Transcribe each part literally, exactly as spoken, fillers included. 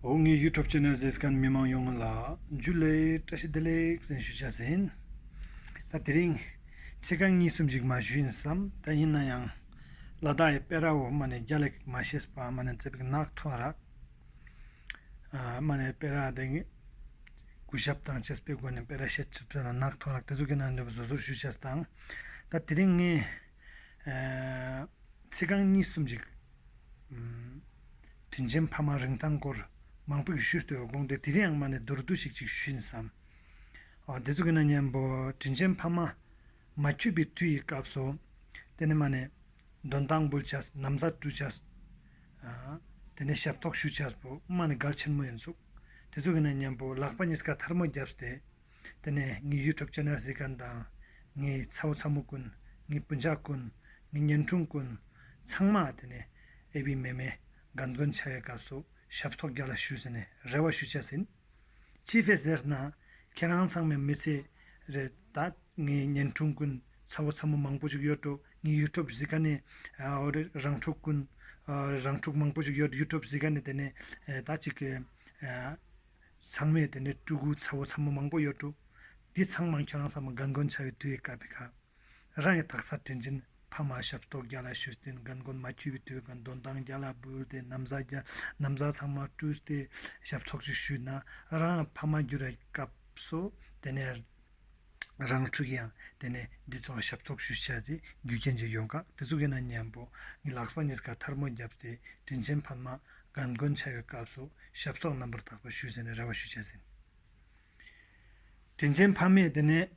འོ་ངའི་ཡུ་ཊུབ་ཆེ་ནལ་གཟིགས་མཁན་མི་མང་ཡོངས་ལ་ཇུ་ལེ་བཀྲ་ཤིས་བདེ་ལེགས་ཟེར་ཞུ་ཅེས་ཨིན། ད་དེ་རིང་ཚིག་རྐང་གཉིས་གསུམ་ཞིག་མ་ཞུ་ཨིན་བསམ། ད་ཨིན་ནའང་ལ་དྭགས་ཡི་སྤེ་ར་བོ་མ་ནེ་རྒྱལ་ལ་མ་ཤེས་པ་མ་ནེ་ཙེ་པིག་ནག་ཐོང་རག་མ་ནེ་སྤེ་ར་དེ་གུས་ཞབས་དང་བཅས་པའི་སྒོ་ནས་སྤེ་ར་བཤད་ཚུལ་དེ་ལ་ནག་ཐོང་རག་དེ་ཚོ་གི་ནང་ནས་བཟོ་བཟོར་ཞུ་ཅེས་དང་། ད་དེ་རིང་ངས་ཚིག་རྐང་གཉིས་གསུམ་ཞིག་དྲིན་ཅན་ཕ་མ་རིན་ཐང་སྐོར་མང་པོ་ཞིག་ཞུས་ཏེ་དགོངས་ཏེ་དེ་རིང་ཡང་མ་ནེ་མདོར་བསྡུས་ཤིག་ཅིག་ཞུ་ཨིན་བསམ། འོ་དེ་ཚོ་གི་ནང་ནས་མཉམ་པོ་དྲིན་ཅན་ཕ་མ་མ་ཁྱོད་པའི་དུས་ཡི་སྐབས་སུ་དེ་ནས་མ་ནེ་འདོན་ཐང་འབུལ་ཅེས་ན་བཟའ་བཀྲུ་ཅེས་དེ་ནས་ཞབས་ཏོག་ཞུ་ཅེས་པོ་མ་ནེ་གལ་ཆེན་མོ་ཨིན་ཚུག་དེ་ཚོ་གི་ནང་ནས་མཉམ་པོ་ལག་པ་གཉིས་ཀ་ཐལ་མོ་བརྒྱབ་སྟེ། དེ་ནས་ངའི་ཡུ་ཊུབ་ཆེ་ནལ་གཟིགས་མཁན་དང་ངའི་ཚ་བོ་ཚ་མོ་ཀུན་ངའི་སྤུན་ཆ་ཀུན་ངའི་གཉེན་དྲུང་ཀུན་ཚང་མ་དེ་ནས་ཨེ་བི་མེ་མེ་རྒན་རྒོན་ཆ་བའི་སྐབས་སུ་ཞབས་ཏོག་རྒྱལ་ལ་ཞུ་ཟེར་ནས་རེ་བ་ཞུ་ཅེས་ཨིན། ཅི་ཕི་ཟེར་ན་ཁྱེད་རང་ཚང་མའི་མི་ཚེ་རེ་ད་ངའི་གཉེན་དྲུང་ཀུན་ཚ་བོ་ཚ་མོ་མང་པོ་ཞིག་ཡོད་འགྲོ། ངའི་ཡུ་ཊུབ་གཟིགས་མཁན་ནི་རང་ཕྲུག་ཀུན་རང་ཕྲུག་མང་པོ་ཞིག་ཡོད། ཡུ་ཊུབ་གཟིགས་མཁན་ནི་དེ་ནས་ད་ཅིག་ཚང་མས་དེ་ནས་ཕྲུ་གུ་ཚ་བོ་ཚ་མོ་མང་པོ་ཡོད་འགྲོ། འདི་ཚང་མ་ཁྱོད་རང་ཚང་མ་རྒན་རྒོན་ཆ་བའི་དུས་ཡི་སྐབས་པའི་ཁ་རང་ཡི་དག་ས་དྲིན་ཅན་ཕ་མ་ཞབས་ཏོག་རྒྱལ་ལ་ཞུས་ཏེ་རྒན་རྒོན་མ་ཁྱོད་པའི་དུས་ཀ་འདོན་ཐང་རྒྱལ་ལ་འབུལ་ཏེ་ན་བཟའ་རྒྱ་ན་བཟའ་ཚང་མ་བཀྲུས་ཏེ་ཞབས་ཏོག་ཅིག་ཞུས་ན་རང་ཕ་མ་འགྱུར་བའི་སྐབས་སུ་དེ་ནས་རང་ཕྲུག་ཡང་དེ་ནས་འདི་ཚོ་ཞབས་ཏོག་ཞུ་ཅེས་དེ་རྒྱུ་རྐྱེན་ཅིག་ཡོང་ཁ། དེ་ཚོ་གི་ནང་ནས་མཉམ་པོ་ངའི་ལག་པ་གཉིས་ཀ་ཐལ་མོ་བརྒྱབ་སྟེ་དྲིན་ཅན་ཕ་མ་རྒན་རྒོན་ཆ་བའི་སྐབས་སུ་ཞབས་ཏོག་རྣམ་པར་དག་པ་ཞུ་ཟེར་ནས་རེ་བ་ཞུ་ཅེས་ཨིན། དྲིན་ཅན་ཕ་མས་དེ་ནས་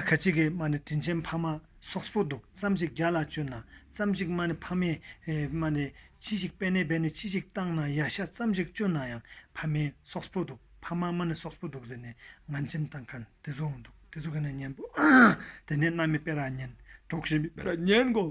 ཁ་ཅིག་གི་མ་ནེ་དྲིན་ཅན་ཕ་མ་སོག་པོ་འདུག་ཙམ་ཞིག་རྒྱལ་ལ་བཅོས་ན་ཙམ་ཞིག་མ་ནེ་ཕ་མས་མ་ནེ་ཅི་ཞིག་པེ་ནེ་བེ་ནེ་ཅི་ཞིག་བཏང་ན་ཡ་ཤ་ཙམ་ཞིག་བཅོས་ནའང་ཕ་མས་སོག་པོ་འདུག་ཕ་མ་མ་ནེ་སོག་པོ་འདུག་ཟེར་ནས་ངན་ཅན་བཏང་མཁན་དེ་ཚོ་འདུག་དེ་ཚོ་གི་ནང་ནས་མཉམ་པོ་དེ་ནས་ནམ་མི་སྤེ་ར་ཉན་གྲོགས་ཤིག་མི་སྤེ་ར་ཉན་དགོ་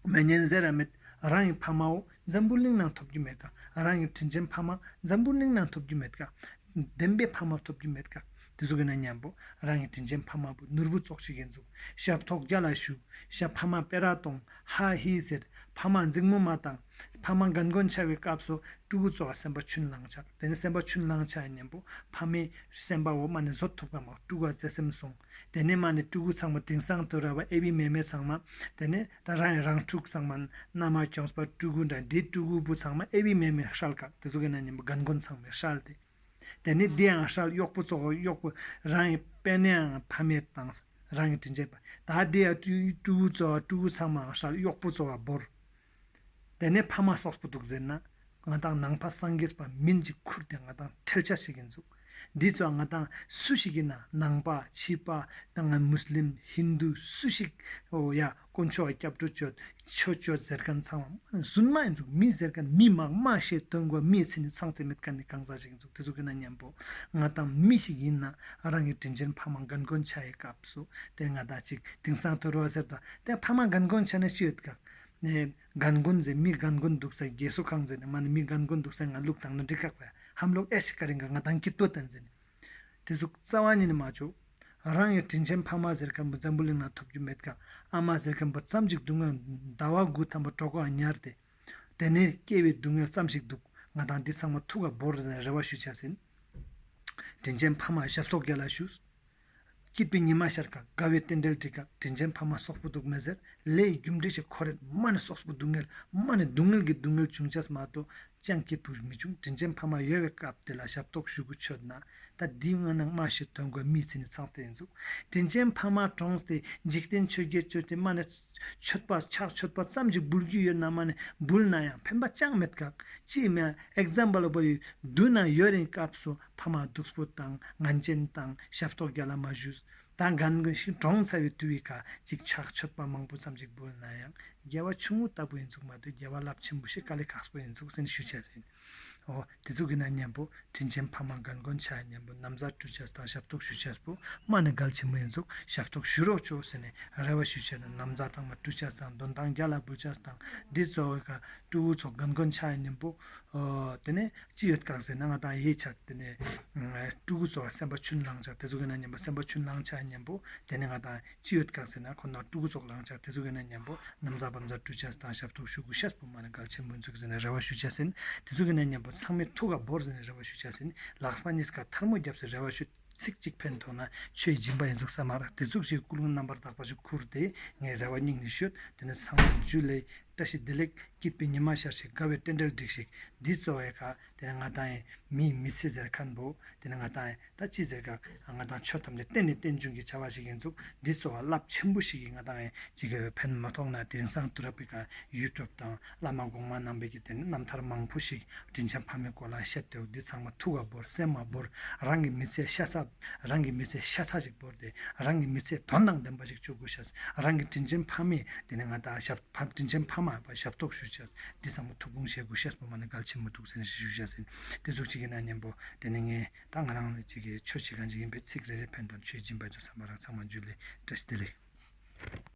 མི་ཉན་ཟེར་ར་མེད། རང་གི་ཕ་མའོ་འཛམ་བུ་གླིང་ནང་ཐོབ་རྒྱུ་མེད་ཀ་རང་གི་དྲིན་ཅན་ཕ་མ་འཛམ་བུ་གླིང་ནང་ཐོབ་རྒྱུ་མེད་ཀ་བདེན་པའི་ཕ་མ་ཐོབ་རྒྱུ་མེད་ཀ་དེ་ཚོ་གི་ནང་ནས་མཉམ་པོ་རང་གི་དྲིན་ཅན་ཕ་མ་བོ་ནོར་བུ་ཙོགས་ཤིག་ཨིན་ཚུག་ཞབས་ཏོག་རྒྱལ་ལ་ཞུ། ཞབས་ཕ་མ་སྤེ་ར་གཏོང་། ཧ་ཧི་ཟེར། ཕ་མ་འཛིང་མོ་མ་བཏང་། ཕ་མ་རྒན་རྒོན་ཆ་བའི་སྐབས་སུ་ཕྲུ་གུ་ཚོ་ག་སེམས་པ་ཆུན་ལང་ཆ། དེ་ནས་སེམས་པ་ཆུན་ལང་ཆ་ཡིན་ནམ་པོ་ཕ་མའི་སེམས་པ་འོ་མ་ནས་བཟོད་ཐུབ་ག་མ་ཕྲུ་གུ་བརྩེ་སེམས་སོང་། དེ་ནས་མ་ནས་ཕྲུ་གུ་ཚང་མ་དེང་སང་དུ་ར་བ་ཨེ་བི་མེ་མེ་ཚང་མ་དེ་ནས་ད་རང་ཡི་རང་ཕྲུག་ཚང་མ་མནའ་མ་ཁྱོངས་པ་ཕྲུ་གུ་འདྲ་འདི་ཕྲུ་གུ་བུ་ཚང་མ་ཨེ་བི་མེ་མེ་ཧྲལ་ག་དེ་ཚོ་གི་ནང་ནས་རྒན་རྒོན་ཚང་མས་ཧྲལ་ཏེ། དེ་ནས་འདི་ཡང་ཧྲལ་གཡོག་པོ་ཚོ་ག་གཡོག་པོ་རང་ཡི་པེ་ནེའང་ཕ་མས་བཏང་། རང་གི་དྲིན་ཅན་པ། ད་འདི་ཡ་ཕྲུ་གུ་ཚོ་ཕྲུ་གུ་ཚང་མའང་ཧྲལ་གཡོག་པོ་ཚོ་ག་བོར། དེ་ནས་ཕ་མ་སོག་པོ་འདུག་ཟེར་ན་ང་དང་ནང་པ་སངས་རྒྱས་པ་མིན་ཅིག་ཁུར་ཏེ་ང་དང་ཁྲེལ་ཆ་ཞིག་ཨིན་ཚུག་འདི་ཚོ་ང་དང་སུ་ཞིག་ཨིན་ན་ནང་པ་ཕྱི་པ་ད་ང་མུས་ལིམ་ཧིན་དུ་སུ་ཞིག་འོ་ཡ་དཀོན་མཆོག་ག་སྐྱབས་འགྲོ་བཅོ་ཆོས་བཅོ་ཟེར་མཁན་ཚང་མ་རྫུན་མ་ཨིན་ཚུག་མི་ཟེར་མཁན་མི་མ་མ་ཤེས་དོན་གོ་མིའི་མཚན་ནི་ཚང་སྟེ་མེད་མཁན་ནི་གང་ཟག་ཞིག་ཨིན་ཚུག་དེ་ཚོ་གི་ནང་ནས་མཉམ་པོ་ང་དང་མི་ཞིག་ཨིན་ན་རང་གི་དྲིན་ཅན་ཕ་མ་རྒན་རྒོན་ཆ་ཡི་སྐབས་སུ་དེ་ང་དང་ཅིག་དེང་སང་དུ་རོ་ཟེར་ད་དེ་ཕ་མ་རྒན་རྒོན་ཆ་ནས་ཅི་ཡོད་ག་ནས་རྒན་རྒོན་ཟེར་མི་རྒན་རྒོན་འདུག་ས་རྒས་གསོ་ཁང་ཟེར་ནས་མ་ནི་མི་རྒན་རྒོན་འདུག་ས་ང་ལུག་དང་ན་འགྲིག་ག་པ་ཧམ་ལོག་ཨེ་ཤི་ཀ་རིང་ག་ང་དང་སྐྱིད་པོ་བསྟན་ཟེར་ནས། དེ་ཟུག་རྩ་བ་ཉིད་ནས་མ་བཅོ། རང་གི་དྲིན་ཅན་ཕ་མ་ཟེར་མཁན་པོ་འཛམ་བུ་གླིང་ན་ཐོབ་རྒྱུ་མེད་ཀ་ཨ་མ་ཟེར་མཁན་པོ་ཙམ་ཅིག་སྡུག་བསྔལ་ཟླ་བ་དགུ་ཐམ་པ་གྲོད་ཁོག་ག་ཉར་ཏེ། དེ་ནས་སྐྱེ་བའི་སྡུག་བསྔལ་ཙམ་ཞིག་འདུག་ང་དང་འདི་ཚང་མ་ཐུག་ག་བོར་ཟེར་རེ་བ་ཞུ་ཆ་ཟིན། དྲིན་ཅན་ཕ་མ་ཞབས་ཏོག་རྒྱལ་ལ་ཞུ། སྐྱིད་པའི་ཉི་མ་ཤར་ཀ་དགའ་བའི་རྟེན་འབྲེལ་འགྲིག་ཀ་དྲིན་ཅན་ཕ་མ་སོག་པོ་འདུག་མེད་ཟེར། ལས་རྒྱུ་འབྲས་ཤིག་ཁོ་རེད་མ་ནི་སོག་པོ་སྡུག་བསྔལ་མ་ནི་སྡུག་བསྔལ་གྱི་སྡུག་བསྔལ་བྱུང་ཆ་མ་གཏོགས། ཅང་སྐྱིད་པོ་མི་བྱུང་། དྲིན་ཅན་ཕ་མ་ཡོད་པའི་སྐབས་དེ་ལ་ཞབས་ཏོག་ཞུ་དགོས་ཆོད་ན། ད་འདི་ང་ནང་མ་ཤེས་དོན་གོ་མི་ཚེ་ནི་ཚང་སྟེ་ཡིན་ཟུག་དྲིན་ཅན་ཕ་མ་གྲོངས་ཏེ་འཇིག་རྟེན་ཆོས་བརྒྱད་བཅོས་ཏེ་མ་ནས་མཆོད་པ་ཕྱག་མཆོད་པ་ཙམ་ཞིག་འབུལ་རྒྱུ་ཡོད་ན་མ་ནས་འབུལ་ན་ཡང་ཕན་པ་ཅང་མེད་ཀག་ཅི་མེད་ཨེག་ཛམ་པལ་བོ་ཡི་དུ་ན་ཡོད་རིང་སྐབས་སུ་ཕ་མ་སྡུག་པོ་དང་ངན་ཅན་དང་ཞབས་ཏོག་རྒྱལ་ལ་མ་ཞུས། ད་རྒན་རྒོན་ཞིག་གྲོངས་ཚར་བའི་དུས་ཡི་ཁ་ཅིག་ཕྱག་མཆོད་པ་མང་པོ་ཙམ་ཞིག་འབུལ་ན་ཡང་དགེ་བ་ཆུང་ངུ་ལྟ་བུ་ཡིན་ཚུགས་མ་གཏོགས་དགེ་བ་རླབས་ཆེན་པོ་ཞིག་དཀའ་ལས་ཁག་པོ་ཡིན་ཚུགས་ཟེར་ནས་ཞུ་ཆ་ཟིན། འོ་དེ་ཚོ་གི་ན་མཉམ་པོ་དྲིན་ཅན་ཕ་མ་རྒན་རྒོན་ཆ་མཉམ་པོ་ན་བཟའ་བཀྲུ་ཆ་དང་ཞབས་ཏོག་ཞུ་ཆ་པོ་མ་ནི་གལ་ཆེན་མོ་ཡིན་ཚུགས་ཞབས་ཏོག་ཞུ་རོགས་ཆོག་ཟེར་ནས་རེ་བ་ཞུ་ཆ་ན་ན་བཟའ་དང་མ་བཀྲུ་ཆ་དང་འདོན་ཐང་རྒྱལ་ལ་འབུལ་ཆ་དང་འདི་ཚོ་ག་ཕྲུ་གུ་ཚོ་རྒན་རྒོན་ཆ་མཉམ་པོ་དེ་ནས་ཅི་ཡོད་ཀག་ཟེར་ན་ང་དང་ཡེ་ཆག་དེ་ནས་ཕྲུ་གུ་ཚོ་སེམས་པ་ཆུན་ལང་ཆག་དེ་ཚོ་གི་ན་མཉམ་པོ་སེམས་པ་ཆུན་ལང་ཆ་མཉམ་པོ་དེ་ནས་ང་དང་ཅི་ཡོད་ཀག་ཟེར་ན་ཁོ་ན་ཕྲུ་གུ་ཚོ་ལང་ཆག་དེ་ཚོ་གི་ན་མཉམ་པོ་ན་བཟའ་ བབ་ཛ་བཀྲུ་ཅེས་དང་ཞབས་ཏོག་ཞུ་གུ་ཤེས་པོ་མ་ནེ་གལ་ཆེན་པོ་ཨིན་ཚུག་ཟེར་ནེ་རེ་བ་ཞུ་ཅེས་ཨིན། དེ་ཚོ་གི་ནང་ཉམ་པོ་ཚང་མའི་ཐུགས་ཀ་བོར་ཟེར་ནེ་རེ་བ་ཞུ་ཅེས་ཨིན། ལག་པ་གཉིས་ཀ་ཐལ་མོ་རྒྱབ་སྟེ་རེ་བ་ཞུ། ཚིག་གཅིག་ཕན་ཐོགས་ན་ཆོས་སྦྱིན་པ་ཨིན་ཚུག་བསམ་མ་རག། དེ་ཚུགས་ཤིག་ཀུན་སློང་རྣམ་པར་དག་པ་ཞིག་ཁུར་ཏེ་ངས་རེ་བ་སྙིང་ནེ་ཞུ། དེ་ནེ་ཚང་མ་ཇུ་ལེ། བཀྲ་ཤིས་བདེ་ལེགས། སྐྱིད་པའི་ཉི་མ་ཤར་ཞིག་དགའ་བའི་རྟེན་འབྲེལ་འགྲིགས་ཤིག་འདི་གཙོ་བོའི་ཀ་དེ་ནེ་ང་དང་ཡང་མིའི་མི་ཚེ་ཟེར་ཁན་བོ་དེ་ནེ་ང་དང་ཡང་ད་ཅི་ཟེར་ཀ་ང་དང་ཆོས་ཐམས་ཅད་རྟེན་ནི་རྟེན་འབྱུང་གི་བྱ་བ་ཞིག་ཨིན་ཚུག་འདི་གཙོ་བོ་རླབས་ཆེན་པོ་ཞིག་གི་ང་དང་ཡང་ཅིག་ཕན་མ་ཐོགས་ན་དེང་སང་དུས་རབས་པའི་ཀ་ཡུ་ཊུབ་དང་བླ་མ་གོང་མ་རྣམ་པའི་གི་དེ་ནེ་རྣམ་ཐར་མང་པོ་ཞིག་དྲིན་ཅན་ཕ་མའི་སྐོར་ལ་བཤད་དེ་འདི་ཚང་མ་ཐུགས་ཀ་བོར་སེམས་མ་བོར་རང་གི་མི་ཚེ་ཤ་ཚ་རང་གི་མི་ཚེ་ཤ་ཚ་ཞིག་བོར་ཏེ་རང་གི་མི་ཚེ་དོན་དང་ལྡན་པ་ཞིག་བཅོ་གུ་ཤེས། རང་གི་དྲིན་ཅན་ཕ་མའི་དེ་ནེ་ང་དང་ཞབས་ཕ་དྲིན་ཅན་ཕ་མ་ཞབས་ཏོག་ཞུ་ཅེས་འདི་ཚང་མ་ཐུགས་དགོངས་བཞེས་གུ་ཤེས་པོ་མ་ནེ་གལ་ཆེན་མི་འདུག་ཟེར་ནེ་ཞུ་ཅེས་ཨིན། དེ་ཟུག་ཅིག་གི་ནང་ཉམ་པོ་དེ་ནེ་ངས་ད་ང་རང་ཅིག་གི་ཆོས་བྱེད་ཁན་ཅིག་ཨིན་པས་ཚིག་རེ་རེ་ཕན་དོན་ཆོས་སྦྱིན་པ་ཚོ་བསམ་པ་རག། ཚང་མ་ཇུ་ལེ། བཀྲ་ཤིས་བདེ་ལེགས།